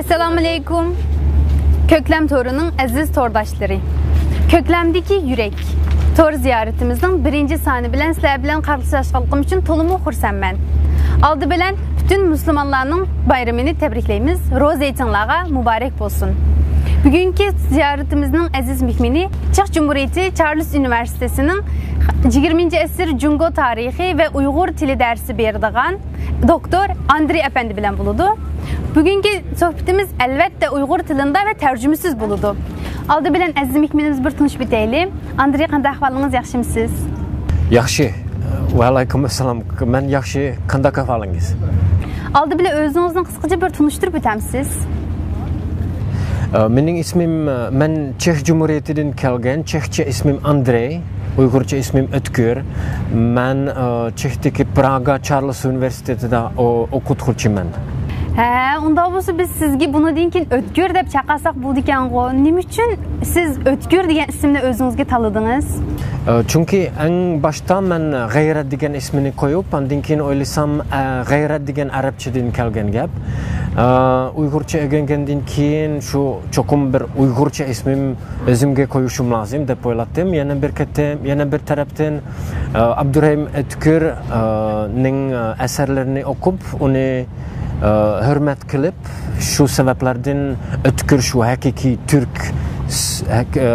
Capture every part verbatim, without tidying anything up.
ئەسسالامۇئەلەيكۇم. كۆكلەم تورىنىڭ ئەزىز تورداشلىرى. كۆكلەمدىكى يۈرەك تور زىيارىتىمىزنىڭ بىرىنچى سانى بىلەن سىلەر بىلەن قارشىلاشقانلىقىم ئۈچۈن تولىمۇ خۇرسەنمەن. ئالدى بىلەن پۈتۈن مۇسۇلمانلارنىڭ بايرىمىنى تەبرىكلەيمىز. روزا ھېيتىڭلارغا مۇبارەك بولسۇن. بۈگۈنكى زىيارىتىمىزنىڭ ئەزىز مېھمىنى چېخ جۇمھۇرىيىتى چارلىز ئۇنىۋېرسىتېتىنىڭ يىگىرمىنچى ئەسىر جۇڭگو تارىخى ۋە ئۇيغۇر تىلى دەرسى بېرىدىغان دوكتور ئاندرېي ئەپەندى بىلەن بولىدۇ. بۈگۈنكى سۆھبىتىمىز ئەلۋەتتە ئۇيغۇر تىلىدا ۋە تەرجىمىسىز بولىدۇ. ئالدى بىلەن ئەزىز مېھمىنىمىز بىر تونۇشۇپ ئۆتەيلى. ئاندرېي، قانداق ئەھۋالىڭىز، ياخشىمۇسىز؟ ياخشى. ۋەئەلەيكۇم ئەسسالام. مەن ياخشى. قانداق ئەھۋالىڭىز؟ ئالدى بىلەن ئۆزىڭىزنى قىسقىچە بىر تونۇشتۇرۇپ ئۆتەمسىز؟ ئە، مېنىڭ ئىسمىم، ئە، مەن چېخ جۇمھۇرىيىتىدىن كەلگەن. چېخچە ئىسمىم ئاندرېي، ئۇيغۇرچە ئىسمىم ئۆتكۈر. مەن، ئە، چېختىكى پراگا چارلىز ئۇنىۋېرسىتېتىدا ئو-، ئوقۇتقۇچىمەن. ھە، ئۇنداق بولسا بىز سىزگە بۇنىڭدىن كېيىن ئۆتكۈر دەپ چاقىرساق بولىدىكەنغۇ. نېمە ئۈچۈن سىز ئۆتكۈر دېگەن ئىسىمنى ئۆزىڭىزگە تاللىدىڭىز؟ ئە، چۈنكى ئەڭ باشتا مەن غەيرەت دېگەن ئىسمىنى قويۇپ، ئاندىن كېيىن ئويلىسام، ئە، غەيرەت دېگەن ئەرەبچىدىن كەلگەن گەپ. ئە، ئۇيغۇرچە ئۆگەنگەندىن كېيىن شۇ چوقۇم بىر ئۇيغۇرچە ئىسمىم ئۆزۈمگە قويۇشۇم لازىم دەپ ئويلاتتىم. يەنە بىر قېتىم، يەنە بىر تەرەپتىن، ئە، ئابدۇرېھىم ئۆتكۈر، ئە، نىڭ، ئە، ئەسەرلىرىنى ئوقۇپ، ئۇنى، ئە، ھۆرمەت قىلىپ، شۇ سەۋەبلەردىن ئۆتكۈر شۇ ھەقىقىي تۈرك، س-، ھەق-، ئە،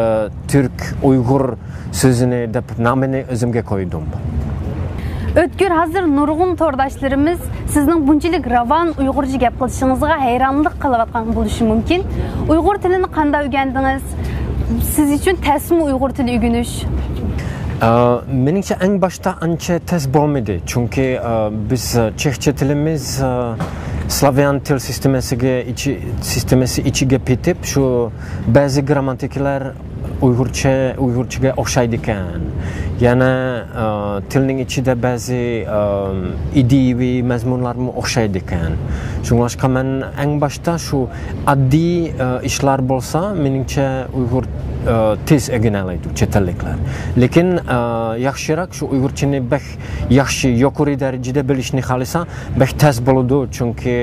تۈرك، ئۇيغۇر سۆزىنى دەپ نامىنى ئۆزۈمگە قويدۇم. ئۆتكۈر، ھازىر نۇرغۇن تورداشلىرىمىز سىزنىڭ بۇنچىلىك راۋان ئۇيغۇرچە گەپ قىلىشىڭىزغا ھەيرانلىق قىلىۋاتقان بولۇشى مۇمكىن. ئۇيغۇر تىلىنى قانداق ئۆگەندىڭىز؟ سىز ئۈچۈن تەسمۇ ئۇيغۇر تىلى ئۆگىنىش؟ ئە، مېنىڭچە ئەڭ باشتا ئانچە تەس بولمىدى. چۈنكى، ئە، بىز، ئە، چېخچە تىلىمىز، ئە، سلاۋيان تىل سىستېمىسىگە ئىچى-، سىستېمىسى ئىچىگە پېتىپ، شۇ بەزى گرامماتىكىلار ئۇيغۇرچە، ئۇيغۇرچىگە ئوخشايدىكەن. يەنە، ئە، تىلنىڭ ئىچىدە بەزى، ئە، ئىدىيىۋى مەزمۇنلارمۇ ئوخشايدىكەن. شۇڭلاشقا مەن ئەڭ باشتا شۇ ئاددىي، ئە، ئىشلار بولسا، مېنىڭچە ئۇيغۇر، ئە، تېز ئۆگىنەلەيدۇ چەت ئەللىكلەر. لېكىن، ئە، ياخشىراق شۇ ئۇيغۇرچىنى بەك ياخشى، يۇقىرى دەرىجىدە بىلىشنى خالىسا، بەك تەس بولىدۇ. چۈنكى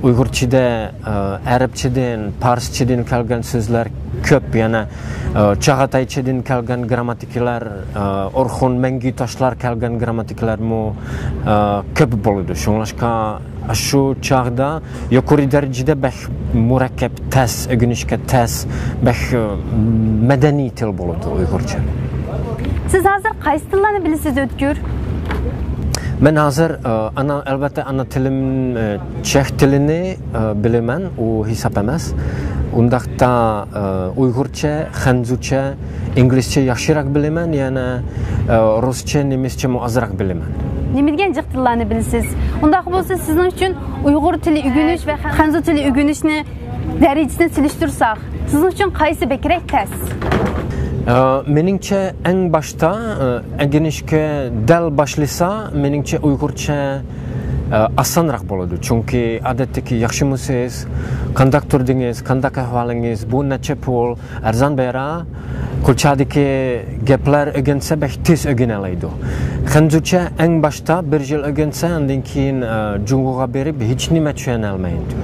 ئۇيغۇرچىدە، ئە، ئەرەبچىدىن، پارسچىدىن كەلگەن سۆزلەر كۆپ، يەنە، ئە، چاغاتايچىدىن كەلگەن گرامماتىكىلار، ئە، ئورخۇن مەڭگۈ تاشلار كەلگەن گرامماتىكىلارمۇ، ئە، كۆپ بولىدۇ. شۇڭلاشقا شۇ چاغدا يۇقىرى دەرىجىدە بەك مۇرەككەپ، تەس، ئۆگىنىشكە تەس، بەك، ئە، مەدەنىي تىل بولىدۇ ئۇيغۇرچە. سىز ھازىر قايسى تىللارنى بىلىسىز، ئۆتكۈر؟ مەن ھازىر، ئە، ئانا، ئەلۋەتتە، ئانا تىلىم، ئە، چېخ تىلىنى، ئە، بىلىمەن، ئۇ ھېساب ئەمەس. ئۇنداقتا، ئە، ئۇيغۇرچە، خەنزۇچە، ئىنگلىزچە ياخشىراق بىلىمەن، يەنە، ئە، رۇسچە، نېمىسچىمۇ ئازراق بىلىمەن. نېمە دېگەن جىق تىللارنى بىلىسىز؟ ئۇنداق بولسا، سىزنىڭ ئۈچۈن ئۇيغۇر تىلى ئۆگىنىش ۋە خەنزۇ تىلى ئۆگىنىشنى دەرىجىسىنى سېلىشتۇرساق، سىزنىڭ ئۈچۈن قايسى بەكرەك تەس؟ ئە، مېنىڭچە، ئەڭ باشتا، ئە، ئۆگىنىشكە دەل باشلىسا، مېنىڭچە ئۇيغۇرچە، ئە، ئاسانراق بولىدۇ. چۈنكى ئادەتتىكى «ياخشىمۇسىز؟» «قانداق تۇردىڭىز؟» «قانداق ئەھۋالىڭىز؟» «بۇ نەچچە پۇل؟» «ئەرزان بەرە؟» قۇلچادىكى گەپلەر ئۆگەنسە بەك تېز ئۆگىنەلەيدۇ. خەنزۇچە ئەڭ باشتا بىر يىل ئۆگەنسە، ئاندىن كېيىن، ئە، جۇڭگوغا بېرىپ ھېچ نېمە چۈشەنەلمەيدۇ.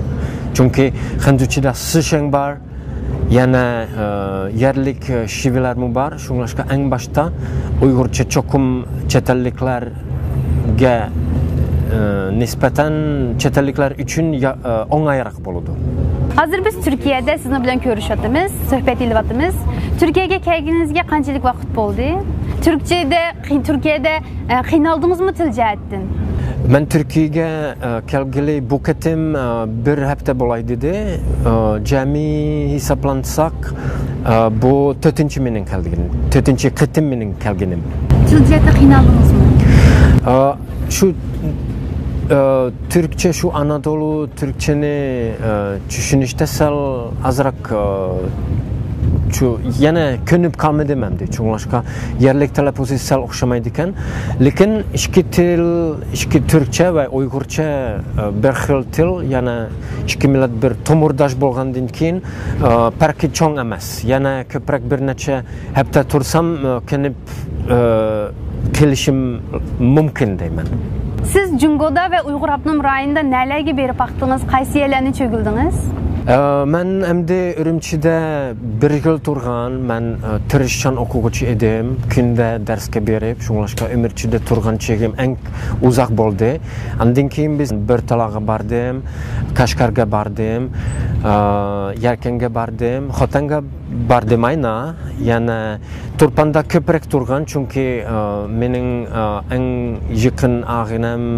چۈنكى خەنزۇچىدا سىشەڭ بار، يەنە، ئە، يەرلىك، ئە، شېۋىلەرمۇ بار. شۇڭلاشقا ئەڭ باشتا ئۇيغۇرچە چوقۇم چەت ئەللىكلەرگە، ئە، نىسبەتەن چەت ئەللىكلەر ئۈچۈن يا-، ئە، ئوڭايراق بولىدۇ. ھازىر بىز تۈركىيەدە سىزنىڭ بىلەن كۆرۈشۈۋاتىمىز، سۆھبەت ئېلىۋاتىمىز. تۈركىيەگە كەلگىنىڭىزگە قانچىلىك ۋاقىت بولدى؟ تۈركچىدە، قىي-، تۈركىيەدە، ئە، قىينالدىڭىزمۇ تىل جەھەتتىن؟ مەن تۈركىيەگە، ئە، كەلگىلى بۇ قېتىم، ئە، بىر ھەپتە بولاي دېدى. ئە، جەمئىي ھېسابلانساق، ئە، بۇ تۆتىنچى مېنىڭ كەلگىنىم، تۆتىنچى قېتىم مېنىڭ كەلگىنىم. تىل جەھەتتە قىينالدىڭىزمۇ؟ ئە، شۇ، ئە، تۈركچە، شۇ ئانادولۇ تۈركچىنى، ئە، چۈشىنىشتە سەل ئازراق، ئە، شۇ، يەنە كۆنۈپ قالمىدىم ئەمدى. شۇڭلاشقا يەرلىك تەلەپپۇزى سەل ئوخشىمايدىكەن. لېكىن ئىككى تىل، ئىككى تۈركچە ۋە ئۇيغۇرچە، ئە، بىر خىل تىل، يەنە ئىككى مىللەت بىر تومۇرداش بولغاندىن كېيىن، ئە، پەرقى چوڭ ئەمەس. يەنە كۆپرەك بىر نەچچە ھەپتە تۇرسام، ئە، كۆنۈپ، ئە، قېلىشىم مۇمكىن دەيمەن. سىز جۇڭگودا ۋە ئۇيغۇر ئاپتونوم رايونىدا نەلەرگە بېرىپ باقتىڭىز؟ قايسى يەرلەرنى چۆگۈلدىڭىز؟ ئە، مەن ئەمدى ئۈرۈمچىدە بىر يىل تۇرغان. مەن، ئە، تىرىشچان ئوقۇغۇچى ئىدىم. كۈندە دەرسكە بېرىپ، شۇڭلاشقا ئۈرۈمچىدە تۇرغان چېغىم ئەڭ ئۇزاق بولدى. ئاندىن كېيىن بىز بىر تالاغا باردىم، كاشغارغا باردىم، ئە، يەركەنگە باردىم، خوتەنگە باردىم ئاينا. يەنە تۇرپاندا كۆپرەك تۇرغان، چۈنكى، ئە، مېنىڭ، ئە، ئەڭ يېقىن ئاغىنەم،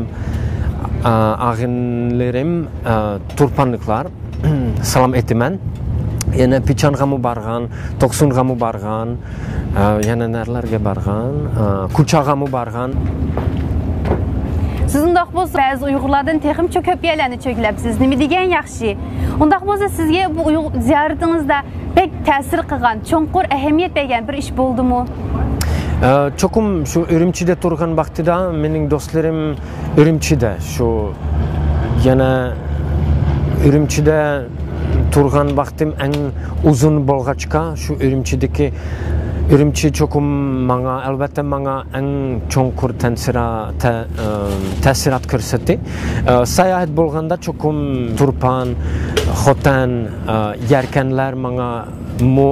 ئە، ئاغىنىلىرىم، ئە، تۇرپانلىقلار. سالام ئېيتىمەن. يەنە پىچانغىمۇ بارغان، توقسۇنغىمۇ بارغان، ئە، يەنە نەرلەرگە بارغان، ئە، كۇچاغىمۇ بارغان. سىز ئۇنداق بولسا، بەزى ئۇيغۇرلاردىن تېخىمۇ كۆپ يەرلەرنى چۆگىلەپسىز. نېمە دېگەن ياخشى. ئۇنداق بولسا، سىزگە بۇ ئۇيغۇر زىيارىتىڭىزدە بەك تەسىر قىلغان، چوڭقۇر ئەھمىيەت بەرگەن بىر ئىش بولدىمۇ؟ ئە، چوقۇم شۇ ئۈرۈمچىدە تۇرغان ۋاقتىدا مېنىڭ دوستلىرىم ئۈرۈمچىدە، شۇ يەنە ئۈرۈمچىدە تۇرغان ۋاقتىم ئەڭ ئۇزۇن بولغاچقا، شۇ ئۈرۈمچىدىكى، ئۈرۈمچى چوقۇم ماڭا، ئەلۋەتتە، ماڭا ئەڭ چوڭقۇر تەسىرا-، تە-، ئە، تەسىرات كۆرسەتتى. ئە، ساياھەت بولغاندا چوقۇم تۇرپان، خوتەن، ئە، يەركەنلەر ماڭا مۇ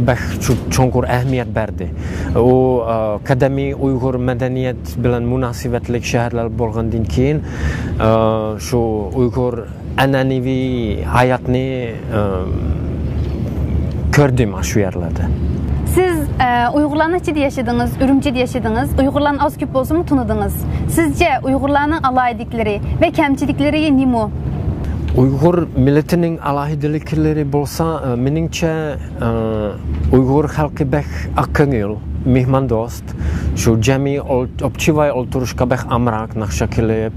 بەك چوڭقۇر ئەھمىيەت بەردى. ئۇ، ئە، قەدىمىي ئۇيغۇر مەدەنىيەت بىلەن مۇناسىۋەتلىك شەھەرلەر بولغاندىن كېيىن، ئە، شۇ ئۇيغۇر ئەنئەنىۋى ھاياتنى، ئە، كۆردۈم شۇ يەرلەردە. سىز، ئە، ئۇيغۇرلارنىڭ ئىچىدە ياشىدىڭىز، ئۈرۈمچىدە ياشىدىڭىز. ئۇيغۇرلارنى ئاز كۆپ بولسىمۇ تونۇدىڭىز. سىزچە ئۇيغۇرلارنىڭ ئالاھىدىلىكلىرى ۋە كەمچىلىكلىرى نېمە؟ ئۇيغۇر مىللىتىنىڭ ئالاھىدىلىكلىرى بولسا، ئە، مېنىڭچە، ئە، ئۇيغۇر خەلقى بەك ئاق كۆڭۈل، مېھماندوست. شۇ جەمئىي ئول-، ئوبچىۋاي ئولتۇرۇشقا بەك ئامراق، ناخشا قىلىپ،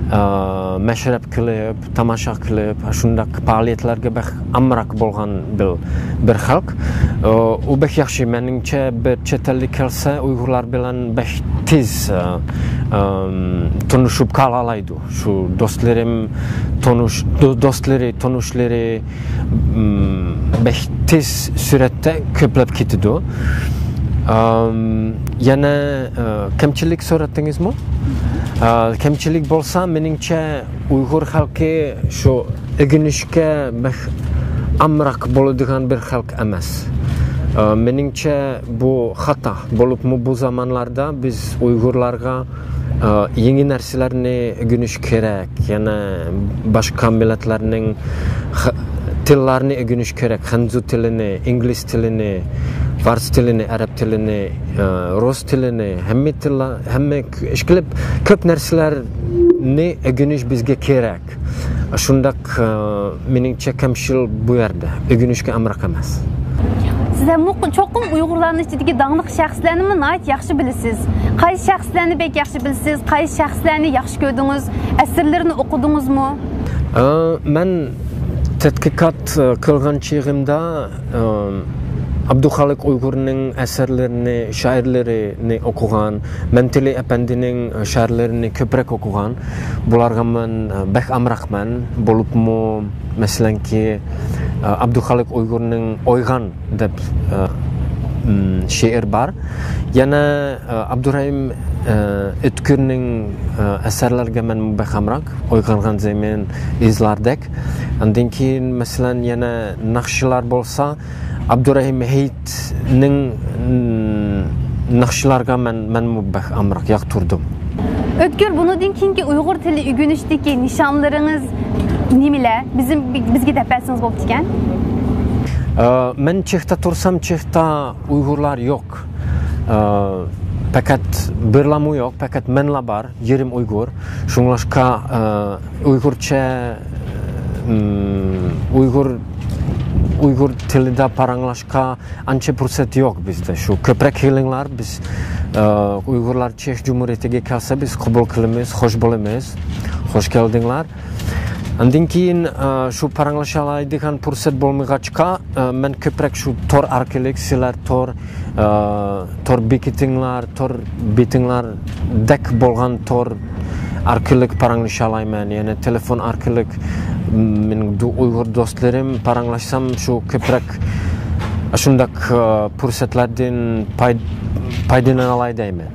ئە، مەشرەپ قىلىپ، تاماشا قىلىپ، شۇنداق پائالىيەتلەرگە بەك ئامراق بولغان بىر، بىر خەلق. ئە، ئۇ بەك ياخشى. مېنىڭچە، بىر چەت ئەللىك كەلسە، ئۇيغۇرلار بىلەن بەك تېز، ئە، ئەم، تونۇشۇپ قالالايدۇ. شۇ دوستلىرىم، تونۇش، دو-، دوستلىرى، تونۇشلىرى، ئىم، بەك تېز سۈرئەتتە كۆپلەپ كېتىدۇ. ئام، يەنە، ئە، كەمچىلىك سوراتتىڭىزمۇ؟ ئە، كەمچىلىك بولسا، مېنىڭچە، ئۇيغۇر خەلقى شۇ ئۆگىنىشكە بەك ئامراق بولىدىغان بىر خەلق ئەمەس. ئە، مېنىڭچە، بۇ خاتا. بولۇپمۇ بۇ زامانلاردا بىز ئۇيغۇرلارغا، ئە، يېڭى نەرسىلەرنى ئۆگىنىش كېرەك. يەنە باشقا مىللەتلەرنىڭ خ-، تىللارنى ئۆگىنىش كېرەك. خەنزۇ تىلىنى، ئىنگلىز تىلىنى، فارس تىلىنى، ئەرەب تىلىنى، ئە، رۇس تىلىنى، ھەممە تىللار، ھەممە ك-، ئىشقىلىپ كۆپ نەرسىلەرنى ئۆگىنىش بىزگە كېرەك. شۇنداق، ئە، مېنىڭچە كەمچىل بۇ يەردە، ئۆگىنىشكە ئامراق ئەمەس. سىز ھەم مۇ-، چوقۇم ئۇيغۇرلارنىڭ ئىچىدىكى داڭلىق شەخسلەرنىمۇ ناھايىتى ياخشى بىلىسىز. قايسى شەخسلەرنى بەك ياخشى بىلىسىز؟ قايسى شەخسلەرنى ياخشى كۆردىڭىز؟ ئەسەرلىرىنى ئوقۇدىڭىزمۇ؟ ئە، مەن تەتقىقات، ئە، قىلغان چېغىمدا، ئە، ئابدۇخالىق ئۇيغۇرنىڭ ئەسەرلىرىنى، شائىرلىرىنى ئوقۇغان، مەمتىلى ئەپەندىنىڭ شائىرلىرىنى كۆپرەك ئوقۇغان. بۇلارغا مەن، ئە، بەك ئامراقمەن. بولۇپمۇ، مەسىلەنكى، ئە، ئابدۇخالىق ئۇيغۇرنىڭ ئويغان دەپ، ئە، ئىم، شېئىر بار. يەنە، ئە، ئابدۇرەھىم، ئە، ئۆتكۈرنىڭ، ئە، ئەسەرلىرىگە مەن بەك ئامراق. ئويغانغان زېمىن، ئىزلاردەك. ئاندىن كېيىن، مەسىلەن، يەنە ناخشىلار بولسا، ئابدۇرەھىم ھېيتنىڭ، ئىم، ناخشىلارغا مەن، مەنمۇ بەك ئامراق، ياقتۇردۇم. ئۆتكۈر، بۇنىڭدىن كېيىنكى ئۇيغۇر تىلى ئۆگىنىشتىكى نىشانلىرىڭىز نېمىلەر؟ بىزنىڭ، بىزگە دەپ بەرسىڭىز بوپتىكەن. ئە، مەن چېختا تۇرسام، چېختا ئۇيغۇرلار يوق. ئە، پەقەت بىرلامۇ يوق، پەقەت مەنلا بار، يېرىم ئۇيغۇر. شۇڭلاشقا، ئە، ئۇيغۇرچە، ئىم، ئۇيغۇر، ئۇيغۇر تىلىدا پاراڭلاشقا ئانچە پۇرسەت يوق بىزدە. شۇ كۆپرەك كېلىڭلار، بىز، ئە، ئۇيغۇرلار چېخ جۇمھۇرىيىتىگە كەلسە، بىز قوبۇل قىلىمىز، خوش بولىمىز، خوش كەلدىڭلار. ئاندىن كېيىن، ئە، شۇ پاراڭلىشالايدىغان پۇرسەت بولمىغاچقا، ئە، مەن كۆپرەك شۇ تور ئارقىلىق، سىلەر تور، ئە، تور بېكىتىڭلار، تور بېتىڭلاردەك بولغان تور ئارقىلىق پاراڭلىشالايمەن. يەنى تېلېفون ئارقىلىق، م، مېنىڭ دو-، ئۇيغۇر دوستلىرىم پاراڭلاشسام، شۇ كۆپرەك شۇنداق، ئە، پۇرسەتلەردىن پاي-، پايدىلىنالاي دەيمەن.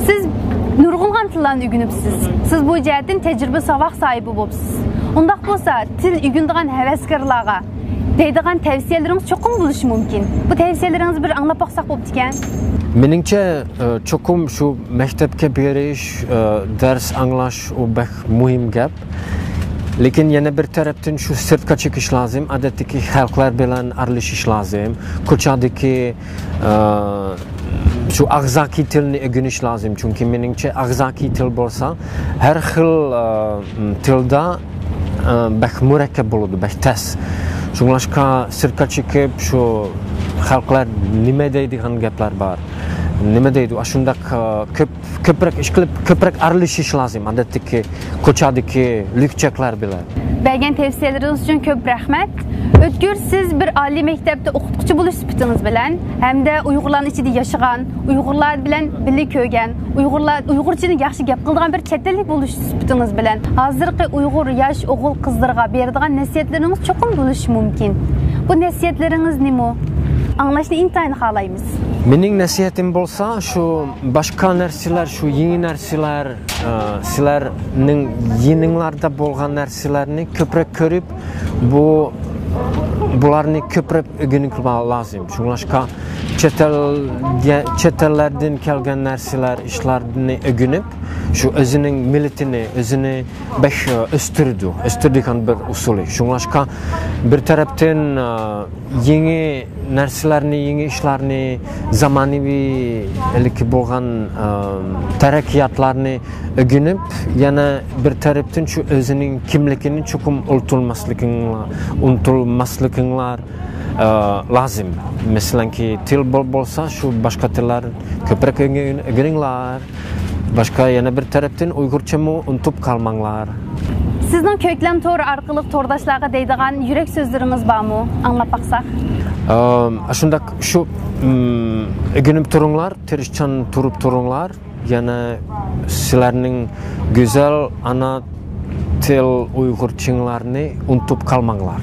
سىز نۇرغۇنلىغان تىللارنى ئۆگىنىپسىز. سىز بۇ جەھەتتىن تەجرىبە ساۋاق ساھىبى بوپسىز. ئۇنداق بولسا، تىل ئۆگىنىدىغان ھەۋەسكارلارغا دەيدىغان تەۋسىيەلىرىڭىز چوقۇم بولۇشى مۇمكىن. بۇ تەۋسىيەلىرىڭىزنى بىر ئاڭلاپ باقساق بوپتىكەن. مېنىڭچە، ئى، چوقۇم شۇ مەكتەپكە بېرىش، ئى، دەرس ئاڭلاش، ئۇ بەك مۇھىم گەپ. لېكىن يەنە بىر تەرەپتىن شۇ سىرتقا چىقىش لازىم، ئادەتتىكى خەلقلەر بىلەن ئارىلىشىش لازىم. كوچادىكى، ئى، شۇ ئاغزاكى تىلنى ئۆگىنىش لازىم. چۈنكى مېنىڭچە ئاغزاكى تىل بولسا، ھەر خىل، ئى، تىلدا، ئى، بەك مۇرەككەپ بولىدۇ، بەك تەس. شۇڭلاشقا سىرتقا چىقىپ، شۇ خەلقلەر نېمە دەيدىغان گەپلەر بار، نېمە دەيدۇ، ئاشۇنداق، ئى، كۆپ كۆپرەك ئىشقىلىپ، كۆپرەك ئارىلىشىش لازىم، ئادەتتىكى كوچادىكى لۈكچەكلەر بىلەن. بەرگەن تەۋسىيەلىرىڭىز ئۈچۈن كۆپ رەھمەت. ئۆتكۈر، سىز بىر ئالىي مەكتەپتە ئوقۇتقۇچى بولۇش سۈپىتىڭىز بىلەن ھەمدە ئۇيغۇرلارنىڭ ئىچىدە ياشىغان، ئۇيغۇرلار بىلەن بىللە كۆرگەن، ئۇيغۇرلار، ئۇيغۇرچىنى ياخشى گەپ قىلىدىغان بىر چەت ئەللىك بولۇش سۈپىتىڭىز بىلەن ھازىرقى ئۇيغۇر ياش ئوغۇل قىزلىرىغا بېرىدىغان نەسىھەتلىرىڭىز چوقۇم بولۇشى مۇمكىن. بۇ نەسىھەتلىرىڭىز نېمە؟ ئاڭلاشنى ئىنتايىن خالايمىز. مېنىڭ نەسىھەتىم بولسا، شۇ باشقا نەرسىلەر، شۇ يېڭى نەرسىلەر، ئە، سىلەرنىڭ يېنىڭلاردا بولغان نەرسىلەرنى كۆپرەك كۆرۈپ، بۇ، بۇلارنى كۆپرەك ئۆگىنىش لازىم. شۇڭلاشقا چەت ئەلگە، چەت ئەللەردىن كەلگەن نەرسىلەر، ئىشلارنى ئۆگىنىپ، شۇ ئۆزىنىڭ مىللىتىنى، ئۆزىنى بەك، ئە، ئۆستۈرىدۇ، ئۆستۈرىدىغان بىر ئۇسۇلى. شۇڭلاشقا بىر تەرەپتىن، ئە، يېڭى نەرسىلەرنى، يېڭى ئىشلارنى، زامانىۋىلىكى بولغان، ئە، تەرەققىياتلارنى ئۆگىنىپ، يەنە بىر تەرەپتىن شۇ ئۆزىنىڭ كىملىكىنى چوقۇم ئۇنتۇلماسلىقىڭلار، ئۇنتۇلماسلىقىڭلار، ئە، لازىم. مەسىلەنكى، تىل بول-، بولسا، شۇ باشقا تىللار كۆپرەك ئۆگىنىڭلار. باشقا يەنە بىر تەرەپتىن ئۇيغۇرچىمۇ ئۇنتۇپ قالماڭلار. سىزنىڭ كۆكلەم تورى ئارقىلىق تورداشلارغا دەيدىغان يۈرەك سۆزلىرىڭىز بارمۇ؟ ئاڭلاپ باقساق. ئەم، شۇنداق، شۇ، ئىم، ئۆگىنىپ تۇرۇڭلار، تىرىشچان تۇرۇپ تۇرۇڭلار. يەنە سىلەرنىڭ گۈزەل ئانا تىل ئۇيغۇرچىڭلارنى ئۇنتۇپ قالماڭلار.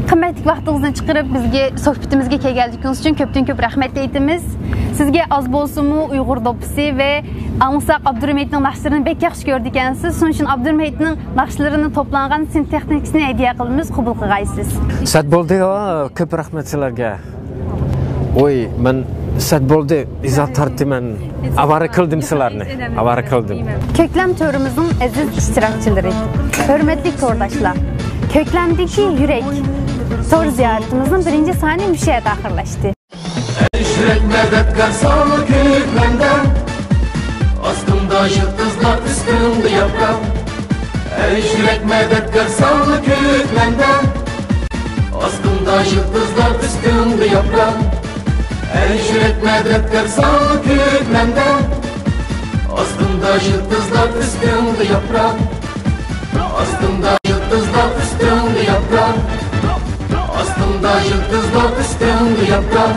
قىممەتلىك ۋاقتىڭىزنى چىقىرىپ، بىزگە، سۆھبىتىمىزگە كەلگەنلىكىڭىز ئۈچۈن كۆپتىن كۆپ رەھمەت ئېيتىمىز. سىزگە ئاز بولسىمۇ ئۇيغۇر دوپپىسى ۋە ئاڭلىساق ئابدۇرېھىم ھېيتنىڭ ناخشىلىرىنى بەك ياخشى كۆرىدىكەنسىز. شۇنىڭ ئۈچۈن ئابدۇرېھىم ھېيتنىڭ ناخشىلىرىنى توپلانغان سىنتېخنىكىسىنى ھەدىيە قىلىمىز، قوبۇل قىلغايسىز. سەت بولدى، كۆپ رەھمەت سىلەرگە. ۋوي، مەن سەت بولدى، ئىزا تارتتى مەن. ئاۋارە قىلدىم سىلەرنى. ئاۋارە قىلدىم. كۆكلەم تورىمىزنىڭ ئەزىز ئىشتىراكچىلىرى، ھۆرمەتلىك تورداشلار، كۆكلەمدىكى يۈرەك تور زىيارىتىمىزنىڭ بىرىنچى سانى مۇشۇ يەردە ئاخىرلاشتى. ئەي يۈرەك مەدەتكار ساڭا كۆكلەمدە، ئاستىڭدا يىلتىزلار، ئۈستۈڭدە ياپراق. ئەي يۈرەك مەدەتكار ساڭا كۆكلەمدە، ئاستىڭدا يىلتىزلار، ئۈستۈڭدە ياپراق. ئەي يۈرەك مەدەتكار ساڭا كۆكلەمدە، ئاستىڭدا يىلتىزلار، ئۈستۈڭدە ياپراق. ئاستىڭدا يىلتىزلار، ئۈستۈڭدە ياپراق. ئاستىڭدا يىلتىزلار، ئۈستۈڭدە ياپراق.